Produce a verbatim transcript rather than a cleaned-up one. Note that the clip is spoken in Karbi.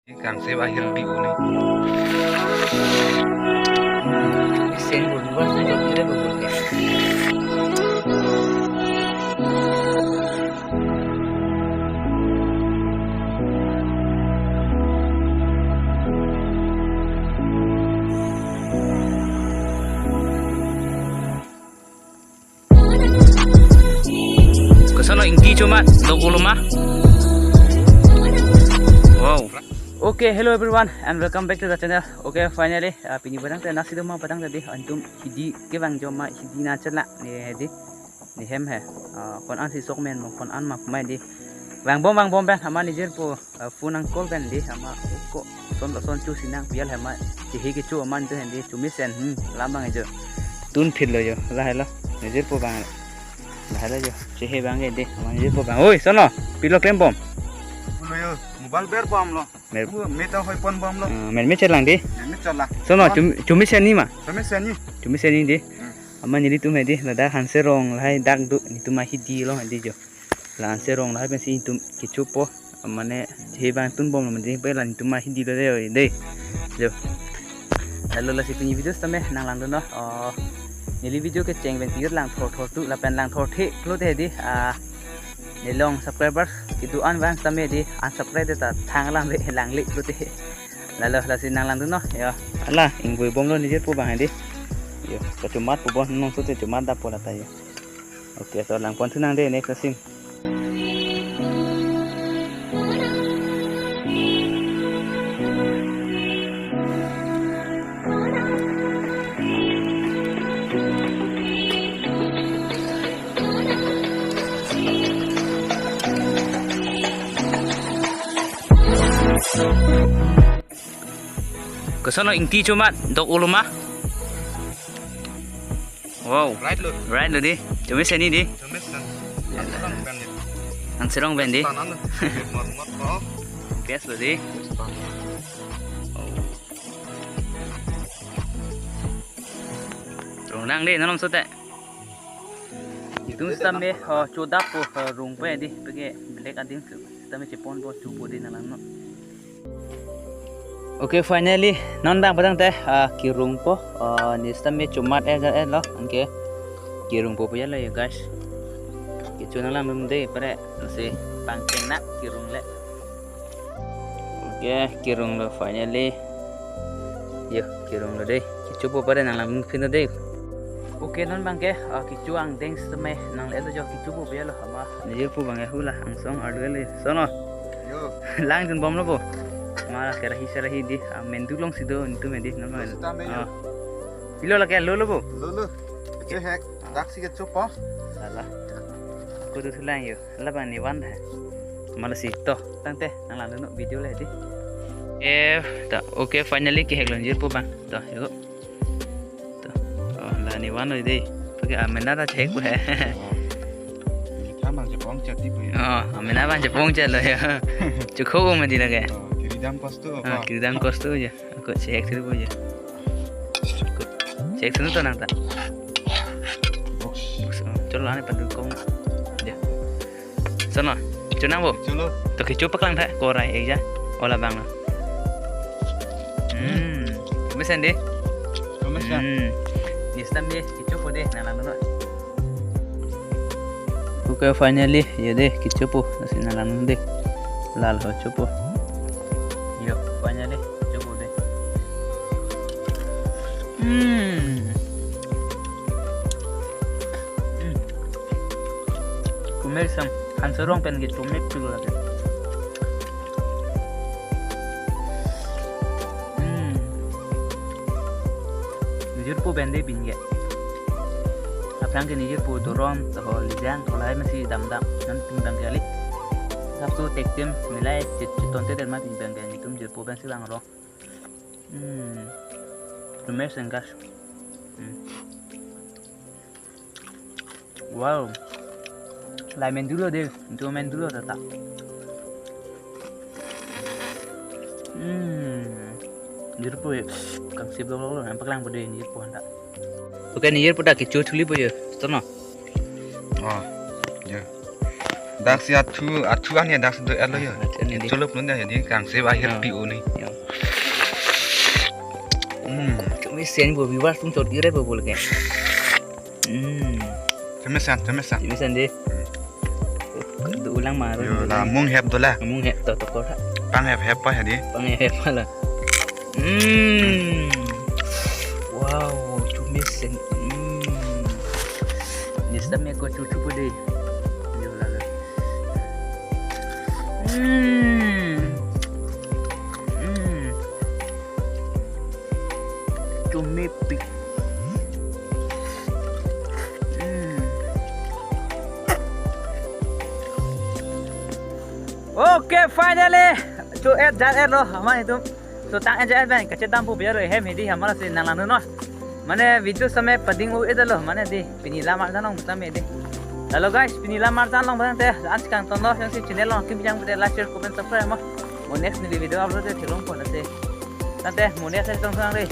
Kangse ba healthy uni. Isen bun bun bun bun bun. Koson lo, ingti chomat, dok-olo ma? Wow. Okay, hello everyone and welcome back to the channel. Okay, finally, ah, pini padang te nasi doma padang tadi antum hidi kevang joma hidi na chala ni hedi ni hem he. Ah, kon an si sok men mo kon an ma mai di. Vangbom vangbom pen amat nijirpo, ah, phone nang call pen di amat ko son lo son chu sinang pial he amat. Chehe kecho amat tu he di chomisen, hmm, lam bang jo. Tun phit lo jo. La helo. Nijirpo bang. La helo jo. Chehe bang ke di. Amat nijirpo bang. Oi, son lo. Pilo klembom. Pulo yo, mobile ber bom lo. Mer- Mu meta hoi pon bom lo. Ah, mer me chelang di. Mer me chola. Son lo, chom-, chomisen ni ma? Chomisen ni. Chomisen ni di. Hmm. Amat nelitum he di, ladak hanserong lahai dak do, netum ahidi lo he di jo. La hanserong lahai pensi netum kechopo, mane chehe bang tunbom lo mane pe la netum ahidi lo de, de. Jo. Lalo lasi pini video sitame nanglang dun lo. Oh, neli video kecheng pen tir lang thor thor tu, lapen lang thor the klo de di, ah, nelong subscribers kedo-an bang sitame di, unsubscribe ta thang alam le lang le klo de. Lalo lasi nanglang dun lo, ya. Ala, ingboi bom lo nijirpo bang he di. Yo, kachomat po bom nong sote chomat dap po lata yo. Okay, so lang pon thu nang de next scene. Koson lo, ingti chomat, dok-olo ma? Wow. Right lo. Right lo di. Chomisen ni di. Chomisen. Hanserong pen di. Hanserong pen di. Tanan lo. Mot mot ko. Best lo di. Oh. Rung nang di, nanom sote. Netum sitame, oh, chodap po, oh, rung pe di, peke black ading su. Sitame chepon po, chu po di nanglang non. Okay, finally, non bang padang te, ah, kerung po, ah, ne sitame chomat eh, eh, lo, anke kerung po puya lo ya, guys. Kecho nanglang mem de, pare, si pangcheng nak kerung le. Okay, kerung lo finally. Yo, kerung lo de. Kecho po pare nanglang phin de. Okay, non bang ke, ah, kecho angdeng sitame nangle lo jo kecho po puya lo ama. Nijirpo bang ke hula angsong ardu le. Son lo. Yo. Lang dun bom lo po. Mara kerahi serahi di, ah, mendu long si do netum he di, non bang. Sitame yo. Ah. Pilo lake lo lo po. Lo lo. Kechehek. Dak si kecho po. Salah. Ko tu sulang yo. Labang ne van he. Mala si to. Tangte nanglang dun lo video le di. Eh, ta, okay, finally kehek lo nijirpo bang. To, yo. To. Oh, la ne van lo de. Pake amena ta chehek he. Tha bang chepong chat di po ya. Oh, amena bang chepong chat lo ya. Chukho ko mati lake. Oh, kiridam kostu. Ah, apa? Kiridam kostu ya. Ako chehek thiri po ya. Ako chehek thiri to nang ta. Box. Box, oh, cholo ane padu kong. Ya. Son lo, chonang po. Cholo. To kecho paklang tha, korai, eh, ja. Ola bang lo. Hmm. Chomisen di. Chomisen. Hmm. Ne sitame kecho po de, nanglang dun lo. Okay, finally, yo de, kecho po, lasi nanglang dun de. Lal ho chopo. Yo, finally, chopo de. Hmm. Hmm. Kumer sam, hanserong pen ke chomek tu lake. Hmm. Nijirpo pen de pin ke. Aphrang ke nijirpo dorom, toho lijang, tholai masi damdam, non pin bang ke ali. Sap tu tek tim, milai, chit, chiton te derma pin bang ke, netum jirpo pen si bang rong. Hmm. Kumer sam guys. Hmm. Wow. Lai mendu lo de, netum mendu lo tata. Hmm. Nijirpo ya. Kangsip lo lo, nampak lang po de nijirpo anta. Okay, nijirpo ta kecho thuli po ya. Son lo. Oh, ya. Daksi athu, athu ane daksi do-etlo yo. Athu ane di. Cholo plun dah jadi kangse ba akhir. Ya. Pi-o ni. Ya. Hmm. Chomesen bo viewers atum chot ire bo bol ke. Hmm. Chomesen, chomesen. Chomesen di. Do-ulang ma. Yo, la mung hep do la. Mung hep to to kor ha. Pang hep hep pa jadi. Pang hep hep pa la. Hmm. Wow, chomesen. Hmm. Nista me ko chuchu pudi. Yo la la. Hmm. Hmm. Chomepik. Hmm. Okay, finally. Cho-et ja-etlo, amat itum. So tang-et ja-et pen kachedam pu biar hem hedi amat si nang langnon. Mane video same pading-o-etlo, mane di pini la marjan long tame di. Hello guys, pini la marjan long bang te, ansi kangtonlo, jongsi channel long kim jang pute like, share, comment, subscribe mo. Mo next neli video upload te theklongpo na te. Tangte mo next tong sang re.